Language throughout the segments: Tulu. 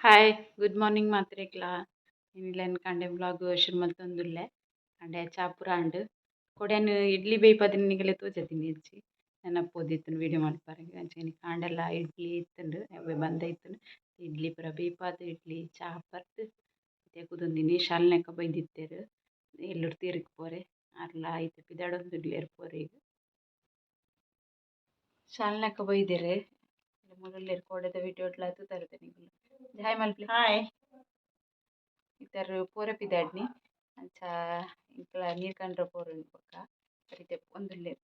ಹಾಯ್, ಗುಡ್ ಮಾರ್ನಿಂಗ್ ಮಾತ್ರೆಗ್ಲಾ. ಇನಿಲನ್ ಕಾಂಡೆ ವ್ಲಾಗ್ ಶುರು ಮಲ್ತೊಂದುಲ್ಲೆ. ಕಾಂಡೆ ಚಾ ಪೂರ ಆಂಡ್. ಕೊಡ್ಯಾನ್ ಇಡ್ಲಿ ಬೇಯ್ಪದಿನ ನಿಗಲೆ ತೋಜದಿನಿ ಇಜ್ಜಿ ನೆನಪೋದಿತ್ತುಂಡು ವೀಡಿಯೋ ಮಲ್ಪರೆಗ್. ಅಂಚನೆ ಕಾಂಡೆಲ ಇಡ್ಲಿ ಇತ್ತುಂಡು, ಅವ್ವೆ ಬಂದ ಇತ್ತುಂಡು. ಇಡ್ಲಿ ಪೂರ ಬೇಯ್ಪಾದ್ ಇಡ್ಲಿ ಚಾ ಪರ್ದ್ ಇತ್ತೆ ಕುದೊಂದಿನಿ. ಶಾಲ್ನಕ ಬೈದಿತ್ತೆರ್ ಎಲ್ಲೂರು ತೇರುಗ್ ಪೋರೆ. ಅರ್ಲ ಇತ್ತೆ ಪಿದಾಡೊಂದುಲ್ಲೆರ್ ಪೋರೆಗ್. ಶಾಲ್ನಕ ಬೈದೆರ್. ಮೂಲುಲ್ಲೆರ್ ಕೋಡೆದ ವೀಡಿಯೋಡ್ಲ ತೂತರ್ದ ನಿಕುಲು. ಹಾಯ್ ಮಲ್ಪುಲೆ. ಹಾಯ್. ಇತ್ತರ್ ಪೂರ ಪಿದಾಡ್ನಿ ಅಂಚ ಇಂಕ್ಲ ನೀರ್ ಕಂಡ್ರ ಪೋರುಂಡು ಬೊಕ್ಕ ಇತ್ತೆ ಪೋವೊಂದುಲ್ಲೆರ್.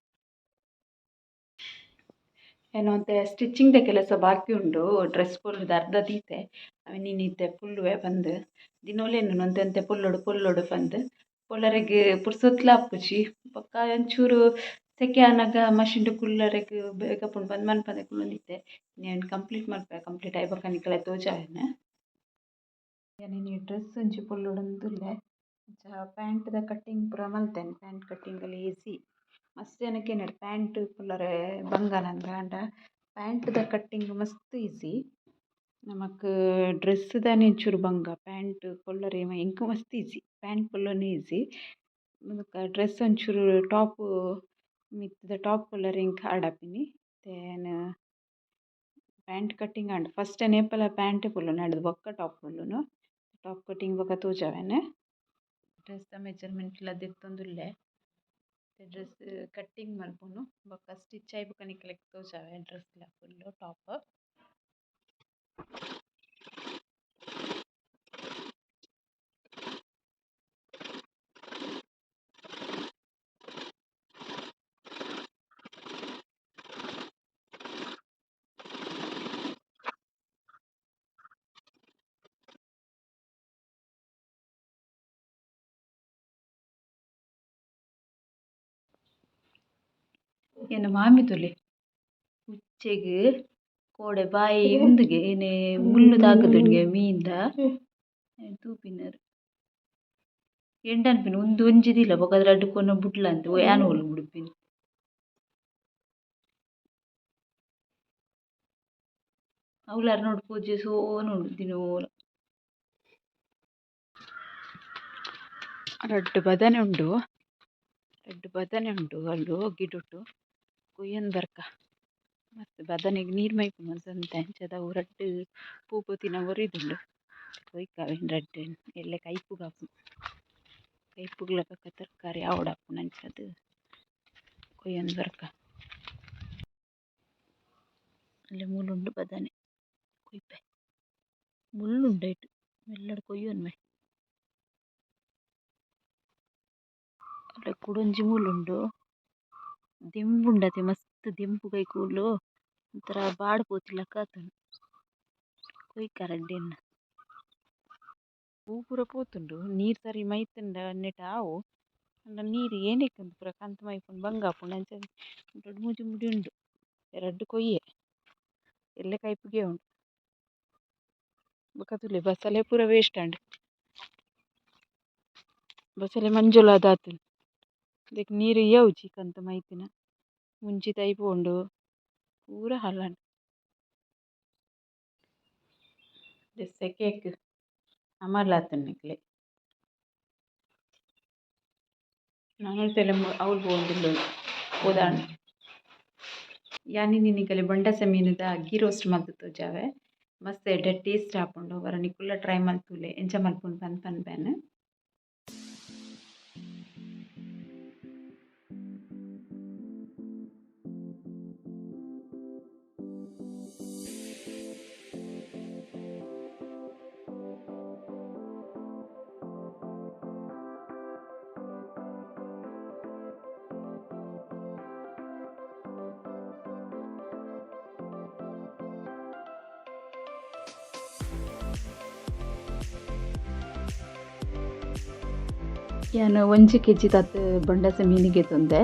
ಯಾನ್ ಒಂತೆ ಸ್ಟಿಚಿಂಗ್ ದ ಕೆಲಸ ಬಾಕಿ ಉಂಡು. ಡ್ರೆಸ್ ಪೊಲ್ಲುದು ಅರ್ಧ ದೀತೆ. ಅವೆನ್ ಇನಿ ಇತ್ತೆ ಪೊಲ್ಲುವೆ ಪಂದ್. ದಿನೋಲ ಒಂತೆ ಒಂತೆ ಪೊಲ್ಲೊಡು ಪೊಲ್ಲೊಡು ಪಂದ್. ಪೊಲ್ಲರೆಗ್ ಪುರ್ಸೊತ್ಲ ಆಪುಜಿ. ಬೊಕ್ಕ ಒಂಚೂರು ಸೆಕೆ ಆನಗ ಮಷಿನ್ ಕುಲ್ಲರೆಗ್ ಬೇಗ ಪುಂಡು ಪಂದ್ ಮನ್ಪಂದೆ ಕುಲ್ಲೊಂದಿತ್ತೆ. ಇನಿ ಕಂಪ್ಲೀಟ್ ಮಲ್ಪುವೆ. ಕಂಪ್ಲೀಟ್ ಆಯಿ ಬೊಕ್ಕ ನಿಕಲೆ ತೋಜಾವೆನ್. ಯಾನ್ ಇನಿ ಡ್ರೆಸ್ ಒಂಜಿ ಪೊಲ್ಲೊಡೊಂದುಲ್ಲೆ. ಅಂಚ ಪ್ಯಾಂಟ್ ದ ಕಟ್ಟಿಂಗ್ ಪೂರ ಮಲ್ತೇನೆ. ಪ್ಯಾಂಟ್ ಕಟ್ಟಿಂಗ್ ಲ ಈಸಿ. ಮಸ್ತ್ ಜನಕ್ ಕೇನರ್ ಪ್ಯಾಂಟ್ ಪೊಲ್ಲರೆ ಬಂಗನಂದ್. ಆಂಡ ಪ್ಯಾಂಟ್ ದ ಕಟ್ಟಿಂಗ್ ಮಸ್ತ್ ಈಸಿ. ನಮಕ್ ಡ್ರೆಸ್ ದಾನೆ ಒಂಚೂರು ಬಂಗ. ಪ್ಯಾಂಟ್ ಪೊಲ್ಲರೆ ಎಂಕ್ ಮಸ್ತ್ ಈಸಿ. ಪ್ಯಾಂಟ್ ಪೊಲ್ಲುನ ಈಸಿ. ಬೊಕ ಡ್ರೆಸ್ ಒಂಚೂರು ಟಾಪ್ ಮಿತ್ತ್ದ ಟಾಪ್ ಪೊಲ್ಲರೆ ಎಂಕ್ ಹಾರ್ಡ್ ಆಪಿನಿ. ಇತ್ತೆ ಯಾನ್ ಪ್ಯಾಂಟ್ ಕಟ್ಟಿಂಗ್ ಆಂಡ್. ಫಸ್ಟ್ ಯಾನ್ ಏಪಲ ಪ್ಯಾಂಟ್ ಪೊಲ್ಲುನು ಆಂಡ ಬೊಕ್ಕ ಟಾಪ್ ಪೊಲ್ಲುನು. ಟಾಪ್ ಕಟ್ಟಿಂಗ್ ಬೊಕ್ಕ ತೋಜಾವೆನ್. ಡ್ರೆಸ್ ದ ಮೆಜರ್ಮೆಂಟ್ ಲ ದೆತ್ತೊಂದುಲ್ಲೆ. ಡ್ರೆಸ್ ಕಟ್ಟಿಂಗ್ ಮಲ್ಪುನು ಬೊಕ್ಕ ಸ್ಟಿಚ್ ಆಯಿ ಬೊಕ್ಕ ನಿಕಲೆಗ್ ತೋಜಾವೆ ಡ್ರೆಸ್ ಲ ಫುಲ್ಲ್ ಟಾಪ್. ಎನ್ನ ಮಾಮಿ ತೂಲೆ ಉಚ್ಚೆಗ್ ಕೋಡೆ ಬಾಯಿ ಉಂದುಗೆ ಏನೆ ಮುಳ್ಳು ತಾಕುದುಂಡುಗೆ ಮೀನ್ದ ತೂಪಿನರ್ ಎಂಡ ಅನ್ಪಿನಿ ಉಂದು ಒಂಜಿ ದೀಲ ಬೊಕ ರಡ್ಡ್ ಕೊನೊ ಬುಡ್ಲ ಅಂದ್ ಯಾನ್ ಓಲು ಬುಡ್ಪಿನಿ. ಅವ್ಲಾರ್ ನೋಡು ಪೂಜೆ ಸೋನು ಉಂಡು ದಿನೋಲ. ರಡ್ಡ್ ಬದನೆ ಉಂಡು. ರಡ್ಡ್ ಬದನೆ ಉಂಡು ಅಲ್ಲು ಗಿಡೊಟು. ಕೊಯ್ಯೊಂದು ಬರ್ಕ. ಮಸ್ತ್ ಬದನೆಗ್ ನೀರ್ ಮೈಪುನು ಒಂತೆ ಅಂಚದ ಅವು ರಡ್ಡ್ ಪೂ ಪೋತಿನ ಒರಿದುಂಡು. ಕೊಯ್ಕ ಅವೆನ್ ರಡ್ಡ್ ಎಲ್ಲೆ ಕೈಪುಗ್ ಆಪುಂಡು. ಕೈಪುಗ್ಲ ಬೊಕ ತರಕಾರಿ ಆವೊಡಾಪುಂಡು ಅಂಚಾದ್ ಕೊಯ್ಯೊಂದು ಬರ್ಕ. ಅಲ್ಲೇ ಮೂಲುಂಡು ಬದನೆ ಕೊಯ್ಪೆ. ಮುಳ್ಳುಂಡು ಐಟ್ ಮೆಲ್ಲಡ್ ಕೊಯ್ಯೊನ್ವೆ. ಅಲ್ಲ ಕುಡೊಂಜಿ ಮೂಲುಂಡು. ದಿಂಬುಂಡತೆ ಮಸ್ತ್ ದಿಂಬು ಕೈಕೂಲು ಒಂತರ ಬಾಡ್ ಪೋತಿಲಕ ಆತುಂಡು. ಕೊಯ್ಕ ರಡ್ಡೆನ್. ಪೂ ಪೂರ ಪೋತುಂಡು ನೀರ್ ಸರಿ ಮೈತುಂಡ ನೆಟ್ ಆವು. ಆಂಡ ನೀರ್ ಏನೆಕ್ ಪೂರ ಕಂತ್ ಮೈಪುಂಡು ಬಂಗ ಆಪುಂಡು ಅಂಚ ರಡ್ಡ್ ಮೂಜಿ ಮುಡಿ ಉಂಡು. ರಡ್ಡ್ ಕೊಯ್ಯೆ. ಎಲ್ಲೆ ಕೈಪುಗೆ ಉಂಡು. ಬೊಕ ತೂಲೆ ಬಸಲೆ ಪೂರ ವೇಸ್ಟ್ ಆಂಡ್. ಬಸಲೆ ಮಂಜೊಲ್ ಆತುಂಡು. ಇಂದೆಕ್ ನೀರ್ ಇಯ್ಯವುಜಿ ಕಂತ್ ಮೈತಿನ. ಮುಂಚಿ ತೈ ಪೋಂಡು ಪೂರ ಹಾಲಾಂಡ್. ಸೆಕೆಕ್ ಅಮಲ್ ಆತುಂಡು ನಿಕ್ಲೆ. ನಾನೊಂತೆಲೆ ಅವ್ಲು ಪೋವೊಂದುಲ್ಲೆರ್ ಪೋದಾಂಡ್. ಯಾನ್ ಇನಿ ನಿಕಲೆ ಬೊಂಡಸೆ ಮೀನುದ ಗೀ ರೋಸ್ಟ್ ಮಲ್ತ್ ತೋಜಾವೆ. ಮಸ್ತ್ ಎಡ್ಡೆ ಟೇಸ್ಟ್ ಆಪುಂಡು. ಒರ ನಿಕುಲ್ಲ ಟ್ರೈ ಮಲ್ತುಲೆ ಎಂಚ ಮಲ್ಪುನು ಪಂದ್ ಪನ್ಪೆನ್. ಯಾನ್ ಒಂಜಿ ಕೆಜಿ ದಾತ್ ಬೊಂಡಸೆ ಮೀನ್ ಗೆತೊಂದೆ.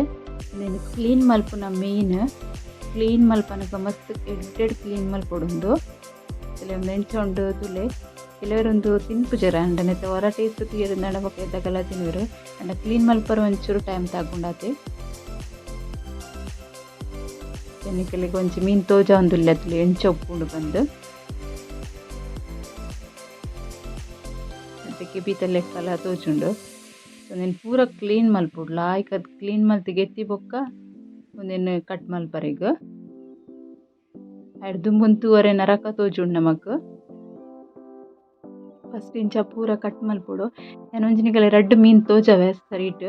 ಉಂದೆನ್ ಕ್ಲೀನ್ ಮಲ್ಪುನ ಮೀನ್ ಕ್ಲೀನ್ ಮಲ್ಪನಗ ಮಸ್ತ್ ಎಡ್ಡೆಡ್ ಕ್ಲೀನ್ ಮಲ್ಪೊಡುಂದು. ಕೆಲವೊಂದು ಎಂಚ ಉಂಡು ತೂಲೆ. ಕೆಲವೆರ್ ಉಂದು ತಿನ್ಪುಜೆರ್ ಆಂಡ ನೆತ್ತ ಒರ ಟೇಸ್ಟ್ ತೂಯೆರ್ ಬೊಕ ಏತಗಲ ತಿನುವೆರ್. ಆಂಡ ಕ್ಲೀನ್ ಮಲ್ಪರೆ ಒಂಚೂರು ಟೈಮ್ ತಾಗುಂಡಾತೆ. ನಿಕಲೆಗ್ ಒಂಜಿ ಮೀನ್ ತೋಜಾವೊಂದುಲ್ಲೆ ತೂಲೆ ಎಂಚ ಉಪ್ಪುಂಡು ಪಂದ್. ಕೆಬಿತ ಲೆಕ್ಕಲ ತೋಜುಂಡು. ಉಂದೆನ್ ಪೂರ ಕ್ಲೀನ್ ಮಲ್ಪೊಡು ಲಾಯ್ಕ್ ಅದ್ ಕ್ಲೀನ್ ಮಲ್ತ್ ಗೆತ್ತಿ ಬೊಕ್ಕ ಉಂದೆನ್ ಕಟ್ ಮಲ್ಪರೆಗ್. ಐಡ್ ದುಂಬುನ್ ತೂವರೆ ನರಕ ತೋಜುಂಡು ನಮಕ್. ಫಸ್ಟ್ ಇಂಚ ಪೂರ ಕಟ್ ಮಲ್ಪೊಡು. ಯಾನ್ ಒಂಜಿ ನಿಕಲೆ ರಡ್ಡ್ ಮೀನ್ ತೋಜವೆ ಸರಿಟ್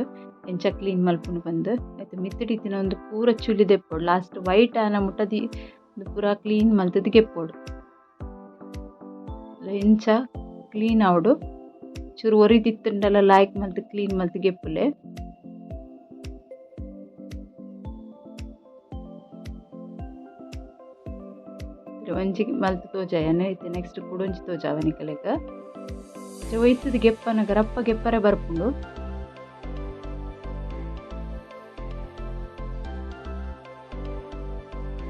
ಎಂಚ ಕ್ಲೀನ್ ಮಲ್ಪುನು ಪಂದ್. ಐತ ಮಿತ್ತ್ ಇತ್ತಿನ ಉಂದು ಪೂರ ಚುಲಿ ದೆಪ್ಪೊಡು. ಲಾಸ್ಟ್ ವೈಟ್ ಆನ ಮುಟ್ಟ ಉಂದು ಪೂರ ಕ್ಲೀನ್ ಮಲ್ತ್‌ದ್ ಗೆಪ್ಪೊಡು. ಇಂಚ ಕ್ಲೀನ್ ಆವೊಡು. ಚೂರು ಒರಿದಿತ್ತುಂಡಲ ಲಾಯ್ಕ್ ಮಲ್ತ್ ಕ್ಲೀನ್ ಮಲ್ತ್ ಗೆಪ್ಪುಲೆ. ಒಂಜಿ ಮಲ್ತ್ ತೋಜಾಯನ್ ಇತ್ತೆ ನೆಕ್ಸ್ಟ್ ಕುಡೊಂಜಿ ತೋಜಾವ ನಿಕಲೆಗ್. ಒಯ್ತುದು ಗೆಪ್ಪನಗ ರಪ್ಪ ಗೆಪ್ಪರೆ ಬರ್ಪುಂಡು.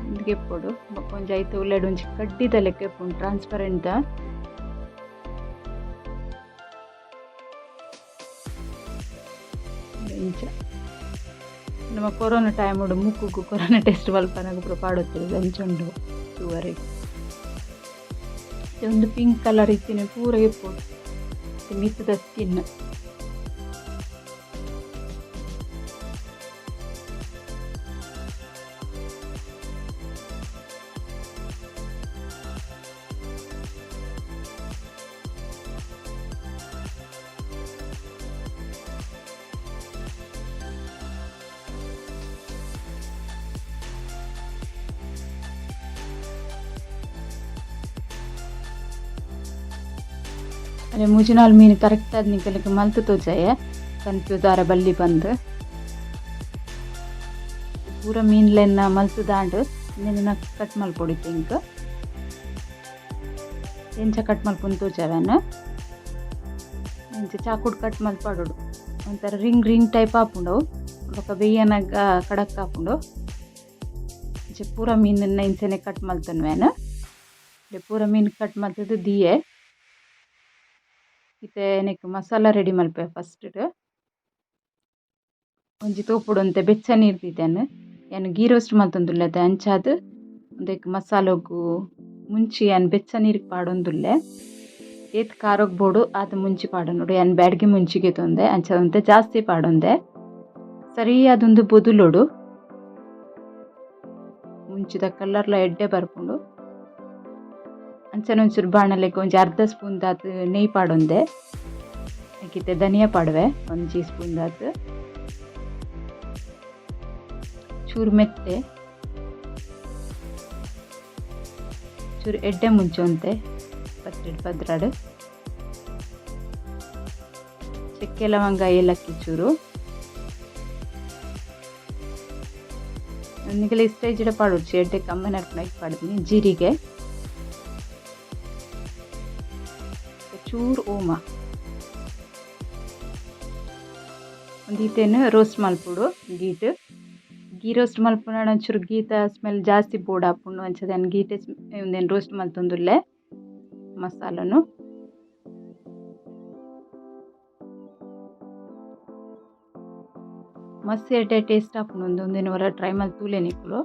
ಉಂದು ಗೆಪ್ಪೊಡು. ಬೊಕ್ಕ ಒಂಜಿ ಐತ ಉಲಯಿಡ್ ಒಂಜಿ ಕಡ್ಡಿದ ಲೆಕ್ಕ ಇಪ್ಪುಂಡು ಟ್ರಾನ್ಸ್ಪರೆಂಟ್ ದ. ಇಂಚ ನಮ ಕೊರೋನಾ ಟೈಮ್ ಡು ಮೂಕುಗು ಕೊರೋನಾ ಟೆಸ್ಟ್ ಮಲ್ಪನಗ ಪೂರ ಪಾಡೊಂದಿತ್ತೆರ್ ಅಂಚ ಉಂಡು ತೂವರೆಗ್. ಉಂದು ಪಿಂಕ್ ಕಲರ್ ಇತ್ತಿನ ಪೂರ ಇಪ್ಪೊಡು ಮಿತ್ತ್‌ದ ಸ್ಕಿನ್. ಅರೆ ಮೂಜಿ ನಾಲ್ ಮೀನ್ ಕರೆಕ್ಟ್ ಆದ್ ನಿಕಲೆಗ್ ಮಲ್ತ್ ತೋಜಾಯೆ ಕನ್ಫ್ಯೂಸ್ ಆರೆ ಬಲ್ಲಿ ಪಂದ್. ಪೂರ ಮೀನ್ಲೆನ್ ಮಲ್ತ್ ದಾಂಡ್ ಉಂದೆನ್ ಕಟ್ ಮಲ್ಪೊಡು ಇತ್ತೆ ಎಂಕ್. ಎಂಚ ಕಟ್ ಮಲ್ಪುನು ತೋಜಾವೆನ್. ಇಂಚ ಚಾಕುಡ್ ಕಟ್ ಮಲ್ತ್ ಪಾಡೊಡು. ಒಂಥರ ರಿಂಗ್ ರಿಂಗ್ ಟೈಪ್ ಆಪುಂಡು ಅವು. ಬೊಕ ಬೆಯ್ಯನಗ ಕಡಕ್ ಆಪುಂಡು. ಇಂಚ ಪೂರ ಮೀನ್‌ನ್ ಇಂಚನೆ ಕಟ್ ಮಲ್ತೊನ್ವೆನ್. ಪೂರ ಮೀನ್ ಕಟ್ ಮಲ್ತ್‌ದ್ ದೀಯೆ. ಇತ್ತೆ ನೆಕ್ಕ್ ಮಸಾಲ ರೆಡಿ ಮಲ್ಪುವೆ ಫಸ್ಟ್. ಒಂಜಿ ತೋಪುಡು ಒಂತೆ ಬೆಚ್ಚ ನೀರ್ ದೀತೆನ್. ಯಾನ್ ಗೀ ರೋಸ್ಟ್ ಮಲ್ತೊಂದುಲ್ಲೆ ಅತೆ ಅಂಚಾದ್ ಉಂದೆಕ್ ಮಸಾಲೊಗು ಮುಂಚಿ ಯಾನ್ ಬೆಚ್ಚ ನೀರ್ಗ್ ಪಾಡೊಂದುಲ್ಲೆ. ಏತ್ ಖಾರೊಗ್ ಬೋಡು ಆತ್ ಮುಂಚಿ ಪಾಡೊನೊಡು. ಯಾನ್ ಬ್ಯಾಡ್ಗೆ ಮುಂಚಿ ಗೆತೊಂದೆ ಅಂಚ ಒಂತೆ ಜಾಸ್ತಿ ಪಾಡೊಂದೆ. ಸರಿಯಾದ್ ಉಂದು ಬೊದುಲೊಡು. ಮುಂಚಿದ ಕಲರ್ಲ ಎಡ್ಡೆ ಬರ್ಪುಂಡು. ಅಂಚನೆ ಒಂಚೂರು ಬಾಣಲೆಗ್ ಒಂಜಿ ಅರ್ಧ ಸ್ಪೂನ್ ದಾತ್ ನೆಯ್ ಪಾಡೊಂದೆ. ಐಕ್ ಇತ್ತೆ ಧನಿಯಾ ಪಾಡುವೆ ಒಂಜಿ ಸ್ಪೂನ್ ದಾತ್. ಚೂರು ಮೆತ್ತೆ. ಚೂರು ಎಡ್ಡೆ ಮುಂಚಿ ಒಂತೆ ಪತ್ತೆಡ್ ಪದ್ರಾಡ್. ಚಕ್ಕೆ ಲವಂಗ ಏಲಕ್ಕಿ ಚೂರು. ನಿಕಲೆ ಇಷ್ಟ ಇಜ್ಜಿಡ ಪಾಡೊಡ್ಚಿ ಎಡ್ಡೆ ಕಮ್ಮನೆ ಆಪುಂಡು ಐಕ್ ಪಾಡ್ದಿನಿ. ಜೀರಿಗೆ. ಚೂರು ಓಮ. ಒಂಜಿ ಈತೆನ್ ರೋಸ್ಟ್ ಮಲ್ಪೊಡು ಗೀಟ್. ಗೀ ರೋಸ್ಟ್ ಮಲ್ಪುನಡ ಒಂಚೂರು ಗೀತ ಸ್ಮೆಲ್ ಜಾಸ್ತಿ ಬೋಡಾಪುಂಡು ಅಂಚಾದ್ ಯಾನ್ ಗೀಟೆ ಉಂದೆನ್ ರೋಸ್ಟ್ ಮಲ್ತೊಂದುಲ್ಲೆ ಮಸಾಲೊನು. ಮಸ್ತ್ ಎಡ್ಡೆ ಟೇಸ್ಟ್ ಆಪುಂಡು ಉಂದು ಉಂದೆನ್ ಒರ ಟ್ರೈ ಮಲ್ತ್ ತೂಲೆ ನಿಕುಲು.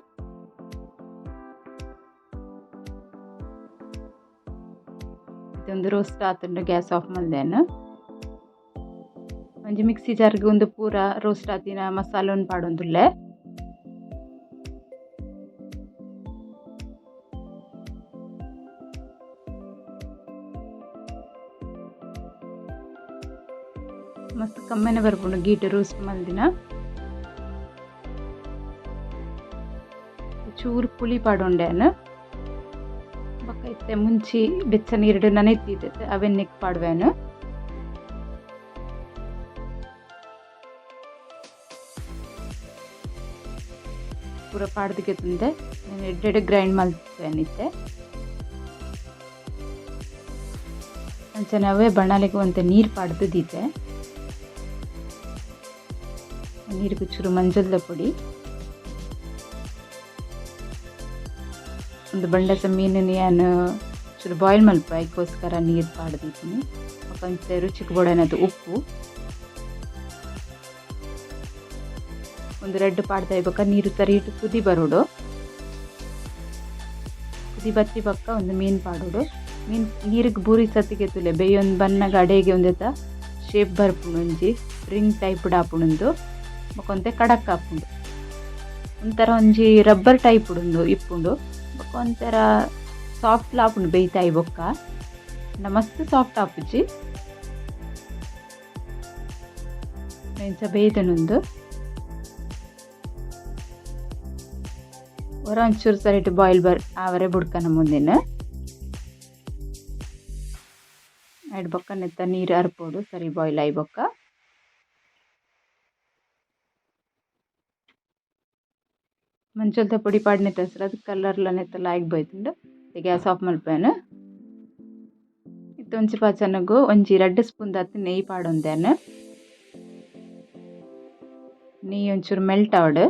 ಉಂದು ರೋಸ್ಟ್ ಆತುಂಡು ಗ್ಯಾಸ್ ಆಫ್ ಮಲ್ದೆನ್. ಒಂಜಿ ಮಿಕ್ಸಿ ಜಾರ್ಗ್ ಉಂದು ಪೂರ ರೋಸ್ಟ್ ಆತಿನ ಮಸಾಲೊನ್ ಪಾಡೊಂದುಲ್ಲೆ. ಮಸ್ತ್ ಕಮ್ಮೆನೆ ಬರ್ಪುಂಡು ಗೀಟ್ ರೋಸ್ಟ್ ಮಲ್ದಿನ. ಚೂರು ಪುಳಿ ಪಾಡೊಂಡೆ ಯಾನ್. ಬೊಕ ಇತ್ತೆ ಮುಂಚಿ ಬೆಚ್ಚ ನೀರ್ಡ್ ನನೆತ್ ಅವೆನ್ ನೆಕ್ಕ್ ಪಾಡುವೆನ್. ಪೂರ ಪಾಡ್ದ್ ಗೆತೊಂದೆ ಯಾನ್ ಎಡ್ಡೆಡ್ ಗ್ರೈಂಡ್ ಮಲ್ಪುವೆನ್ ಇತ್ತೆ. ಅಂಚನೆ ಅವೇ ಬಣಲೆಗ್ ಒಂತೆ ನೀರ್ ಪಾಡ್ದ್ ದೀತೆ. ನೀರ್ಗ್ ಚೂರು ಮಂಜಲ್ದ ಪೊಡಿ. ಉಂದು ಬಂಡಸ ಮೀನುನ್ ಯಾನ್ ಚೂರು ಬಾಯ್ಲ್ ಮಲ್ಪುವೆ ಐಕೋಸ್ಕರ ನೀರ್ ಪಾಡ್ದ್ ದೀತಿನಿ. ಬೊಕ ಒಂತೆ ರುಚಿಕ್ ಬೋಡಾಯಿನಾತ್ ಉಪ್ಪು. ಉಂದು ರಡ್ಡ್ ಪಾಡ್ದಾಯಿ ಬೊಕ ನೀರು ಸರಿಟ್ ಕುದಿ ಬರೊಡು. ಕುದಿ ಬತ್ತಿ ಬೊಕ್ಕ ಉಂದು ಮೀನ್ ಪಾಡೊಡು. ಮೀನ್ ನೀರಿಗೆ ಬೂರಿ ಸತ್ತಿಗೆ ತುಲೆ ಬೇಯೊಂದು ಬನ್ನಗ ಅಡೆಗೆ ಒಂದೆತ ಶೇಪ್ ಬರ್ಪುಂಡು ಒಂಜಿ ರಿಂಗ್ ಟೈಪ್ ಆಪುಂಡು ಬೊಕ ಒಂತೆ ಕಡಕ್ ಆಪುಂಡು ಒಂಥರ ಒಂಜಿ ರಬ್ಬರ್ ಟೈಪ್ ಉಂಡು ಇಪ್ಪುಂಡು ಬೊಕ ಒಂಥರ ಸಾಫ್ಟ್ ಆಪುಂಡು ಬೇಯ್ತಾಯಿ ಬೊಕ್ಕ ಮಸ್ತ್ ಸಾಫ್ಟ್ ಆಪುಜಿ ಇಂಚ ಬೇಯ್ತನುಂದು ಒರ ಒಂಚೂರು ಸರಿಟ್ ಬಾಯ್ಲ್ ಬರ್ ಆವರೆ ಬುಡ್ಕನ ಮುಂದಿನ ಐಡ್ ಬೊಕ್ಕ ನೆತ್ತ ನೀರು ಅರ್ಪೊಡು ಸರಿ ಬಾಯ್ಲ್ ಆಯಿ ಬೊಕ್ಕ ಮಂಚೊಲ್ದ ಪೊಡಿ ಪಾಡ್ನೆ ತಸರ ಅದು ಕಲರ್ಲ ನೆತ್ತ ಲಾಯ್ಕ್ ಬೈತುಂಡು ಗ್ಯಾಸ್ ಆಫ್ ಮಲ್ಪೇನು ಇತ್ತೆ ಒಂಜಿ ಪಾಚನಗು ಒಂಜಿ ರಡ್ಡ್ ಸ್ಪೂನ್ ದಾತ್ ನೆಯ್ಯಿ ಪಾಡೊಂದೇನು ನೆಯ್ಯಿ ಒಂಚೂರು ಮೆಲ್ಟ್ ಆವಡ್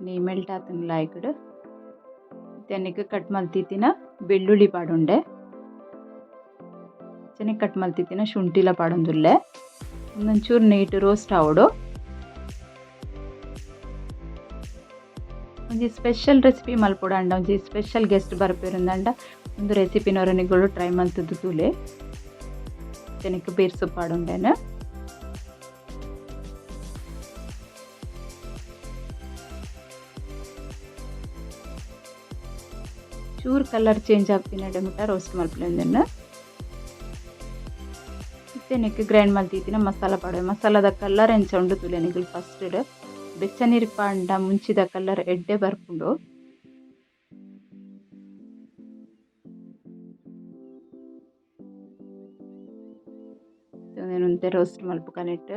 ನೆಯ್ಯಿ ಮೆಲ್ಟ್ ಆತುಂಡು ಲಾಯ್ಕಡ್ ಇತ್ತೆ ಕಟ್ ಮಲ್ತಿತ್ತಿನ ಬೆಳ್ಳುಳ್ಳಿ ಪಾಡೊಂಡೆ ಅಂಚನೆ ಕಟ್ ಮಲ್ತಿತ್ತಿನ ಶುಂಠಿಲ ಪಾಡೊಂದುಲ್ಲೆ ಒಂದೊಂಚೂರು ನೆಯ್ಟ್ ರೋಸ್ಟ್ ಆವೊಡು. ಒಂಜಿ ಸ್ಪೆಷಲ್ ರೆಸಿಪಿ ಮಲ್ಪೊಡಾಂಡ ಒಂಜಿ ಸ್ಪೆಷಲ್ ಗೆಸ್ಟ್ ಬರ್ಪೆರುಂದಾಂಡ ಒಂದು ರೆಸಿಪಿನ ನಿಗುಲು ಟ್ರೈ ಮಲ್ತುದು ತೂಲೆ. ಅಂಚನೆ ಬೇರ್ ಸೊಪ್ಪು ಪಾಡೊಂಡೆನು. ಚೂರು ಕಲರ್ ಚೇಂಜ್ ಆಪಿನ ಮುಟ್ಟ ರೋಸ್ಟ್ ಮಲ್ಪುಲೆ ಉಂದೆನ್. ಇತ್ತೆ ನೆಕ್ಕ್ ಗ್ರೈಂಡ್ ಮಲ್ತಿತ್ತಿನ ಮಸಾಲ ಪಾಡುವೆ. ಮಸಾಲದ ಕಲರ್ ಎಂಚ ಉಂಡು ತೂಲೆ ನಿಗುಲು ಫಸ್ಟ್ ಬೆಚ್ಚ ನೀರು ಪಾಂಡ ಮುಂಚಿದ ಕಲರ್ ಎಡ್ಡೆ ಬರ್ಪುಂಡು. ಉಂದೆನ್ ಒಂತೆ ರೋಸ್ಟ್ ಮಲ್ಪುಗ ನೆಟ್ಟ್.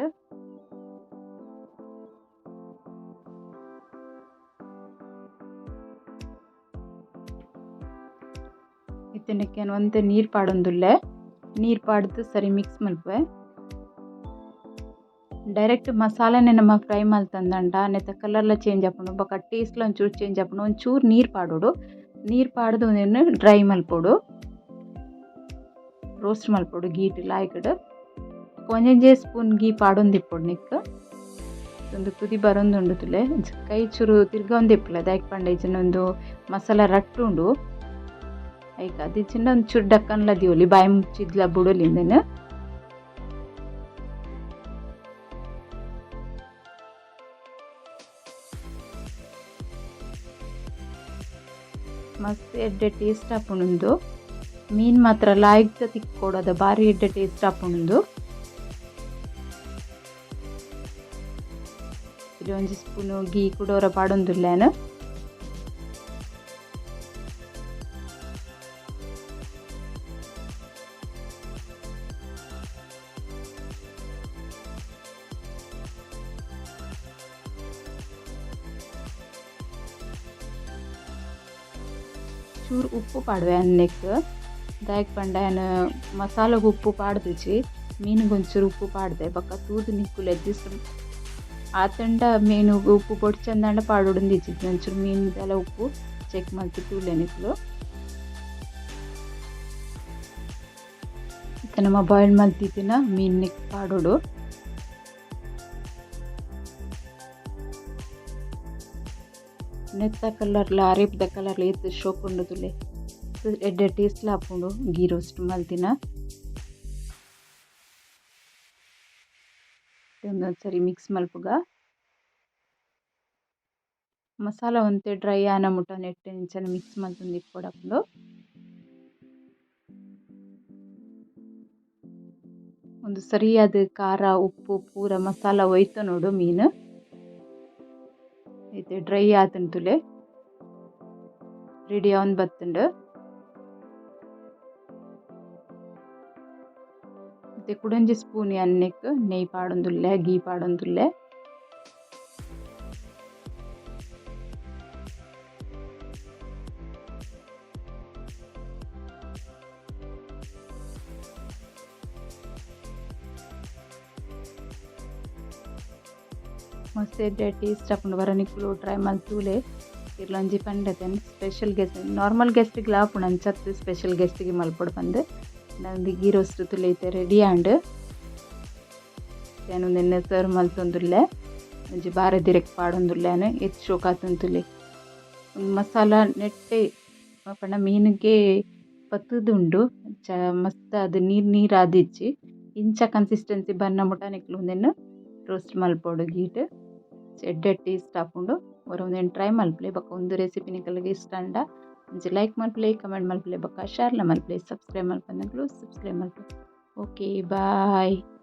ಇತ್ತೆ ನೆಕ್ಕ್ ಯಾನ್ ಒಂತೆ ನೀರು ಪಾಡೊಂದುಲ್ಲೆ. ನೀರು ಪಾಡ್ದು ಸರಿ ಮಿಕ್ಸ್ ಮಲ್ಪುವೆ. ಡೈರೆಕ್ಟ್ ಮಸಾಲೆನೆ ನಮ ಫ್ರೈ ಮಲ್ತಂದಂಡ ನೆತ್ತ ಕಲರ್ಲ ಚೇಂಜ್ ಆಪುಂಡು ಬೊಕ ಟೇಸ್ಟ್ಲ ಒಂಚೂರು ಚೇಂಜ್ ಆಪುಂಡು. ಒಂಚೂರು ನೀರು ಪಾಡೊಡು. ನೀರು ಪಾಡ್ದು ಉಂದೆನ್ ಡ್ರೈ ಮಲ್ಪೊಡು. ರೋಸ್ಟ್ ಮಲ್ಪೊಡು ಗೀಟ್ ಲಾಯ್ಕಡ್. ಒಂಜೊಂಜೆ ಸ್ಪೂನ್ ಗೀ ಪಾಡೊಂದಿಪ್ಪೊಡು ನೆಕ್ಕ್. ಉಂದು ಕುದಿ ಬರೊಂದುಂಡು ತೂಲೆ ಕೈ ಚೂರು ತಿರ್ಗೊಂದಿಪ್ಪುಲೆ ದಾಯೆಗ್ ಪಂಡ ಇಜ್ಜಿಂಡ ಉಂದು ಮಸಾಲ ರಟ್ಟುಂಡು. ಐಕ್ ಅದಿಜ್ಜಿಂಡ ಒಂಚೂರು ಡಕ್ಕನ್ಲ ದೀವೊಲಿ ಬಾಯಿ ಮುಚ್ಚಿದ್ಲ ಬುಡೊಲಿ ಉಂದೆನ್. ಮಸ್ತ್ ಎಡ್ಡೆ ಟೇಸ್ಟ್ ಆಪುಂಡು ಉಂದು. ಮೀನ್ ಮಾತ್ರ ಲಾಯ್ಕ್ ತಿಕ್ಕೊಡು ಅದ ಬಾರಿ ಎಡ್ಡೆ ಟೇಸ್ಟ್ ಆಪುಂಡು ಉಂದು. ಒಂಜಿ ಸ್ಪೂನ್ ಗೀ ಕುಡೊರ ಪಾಡೊಂದುಲ್ಲೆ ಯಾನ್. ಚೂರು ಉಪ್ಪು ಪಾಡುವೆ ಅನ್ನೆಕ್. ದಾಯೆಗ್ ಪಂಡ ಯಾನ್ ಮಸಾಲೆಗ್ ಉಪ್ಪು ಪಾಡ್ದಿಜಿ ಮೀನುಗ್ ಒಂಚೂರು ಉಪ್ಪು ಪಾಡ್ದೆ ಬೊಕ ತೂದು ನಿಕುಲು ಅಡ್ಜಸ್ಟ್ ಆತುಂಡ ಮೀನುಗ್ ಉಪ್ಪು ಬೊಡ್ಚಂದಾಂಡ ಪಾಡೊಡುಂದಿಜ್ಜಿ ಒಂಚೂರು ಮೀನ್ದಲ ಉಪ್ಪು ಚೆಕ್ ಮಲ್ತ್ ತೂಲೆ ನಿಕುಲು. ಇತ್ತೆ ನಮ ಬಾಯ್ಲ್ ಮಲ್ತಿತ್ತಿನ ಮೀನ್ ನೆಕ್ಕ್ ಪಾಡೊಡು. ನೆತ್ತ ಕಲರ್ಲ ಅರಿಪುದ ಕಲರ್ಲ ಏತ್ ಶೋಕು ಉಂಡು ತೂಲೆ. ಎಡ್ಡೆ ಟೇಸ್ಟ್ಲ ಆಪುಂಡು ಗೀ ರೋಸ್ಟ್ ಮಲ್ತಿನ. ಉಂದೊಂಜಿ ಮಿಕ್ಸ್ ಮಲ್ಪುಗ. ಮಸಾಲ ಒಂತೆ ಡ್ರೈ ಆನ ಮುಟ್ಟ ನೆಟ್ಟ್ ಇಂಚನೆ ಮಿಕ್ಸ್ ಮಲ್ತೊಂದು ಇಪ್ಪೊಡಾಪುಂಡು. ಉಂದು ಸರಿಯಾದ್ ಖಾರ ಉಪ್ಪು ಪೂರ ಮಸಾಲ ಒಯ್ತೊನೊಡು ಮೀನ್. ಇತ್ತೆ ಡ್ರೈ ಆತುಂಡು ತೂಲೆ. ರೆಡಿ ಆವೊಂದು ಬತ್ತುಂಡು. ಇತ್ತೆ ಕುಡೊಂಜಿ ಸ್ಪೂನ್ ಯಾನ್ ನೆಕ್ಕ್ ನೆಯ್ಯಿ ಪಾಡೊಂದುಲ್ಲೆ ಗೀ ಪಾಡೊಂದುಲ್ಲೆ. ಮಸ್ತ್ ಎಡ್ಡೆ ಟೇಸ್ಟ್ ಆಪುಂಡು ವರ ನಿಕುಲು ಟ್ರೈ ಮಲ್ತ್ ತೂಲೆ. ಇರ್ಲ ಒಂಜಿ ಪಂಡತೆ ಸ್ಪೆಷಲ್ ಗೆಸ್ಟ್ ನಾರ್ಮಲ್ ಗೆಸ್ಟ್ ಗ್ಲಾ ಆಪುಂಡು ಅಂಚತ್ ಸ್ಪೆಷಲ್ ಗೆಸ್ಟ್ ಗ್ ಮಲ್ಪೊಡು ಪಂದ್. ಉಂದು ಗೀ ರೋಸ್ಟ್ ತೂಲೆ ಇತ್ತೆ ರೆಡಿ ಆಂಡ್. ಯಾನ್ ಉಂದೆನ್ ಸರ್ವ್ ಮಲ್ತೊಂದುಲ್ಲೆ. ಒಂಜಿ ಬಾರೆದಿರೆಕ್ ಪಾಡೊಂದುಲ್ಲೆ ಯಾನ್ ಏತ್ ಶೋಕ್ ಆತುಂಡು ತೂಲೆ. ಉಂದು ಮಸಾಲ ನೆಟ್ಟೆ ಪಂಡ ಮೀನ್‌ಗೆ ಪತ್ತುದುಂಡು. ಅಂಚ ಮಸ್ತ್ ಆದ್ ನೀರು ನೀರಾದಿಜ್ಜಿ. ಇಂಚ ಕನ್ಸಿಸ್ಟೆನ್ಸಿ ಬನ್ನ ಮುಟ ನಿಕುಲು ಉಂದೆನ್ ರೋಸ್ಟ್ ಮಲ್ಪೊಡು ಗೀಟ್. ಎಡ್ಡೆ ಟೇಸ್ಟ್ ಆಪುಂಡು. ಒರ ಉಂದೆನ್ ಟ್ರೈ ಮಲ್ಪುಲೆ. ಬೊಕ ಉಂದು ರೆಸಿಪಿ ನಿಕಲ್ಗೆ ಇಷ್ಟ ಆಂಡ ಒಂಜಿ ಲೈಕ್ ಮಲ್ಪುಲೆ, ಕಮೆಂಟ್ ಮಲ್ಪುಲೆ, ಬೊಕ ಶೇರ್ಲ ಮಲ್ಪುಲೆ. ಸಬ್ಸ್ಕ್ರೈಬ್ ಮಲ್ಪಂದಕುಲು ಸಬ್ಸ್ಕ್ರೈಬ್ ಮಲ್ಪುಲೆ. Okay, bye.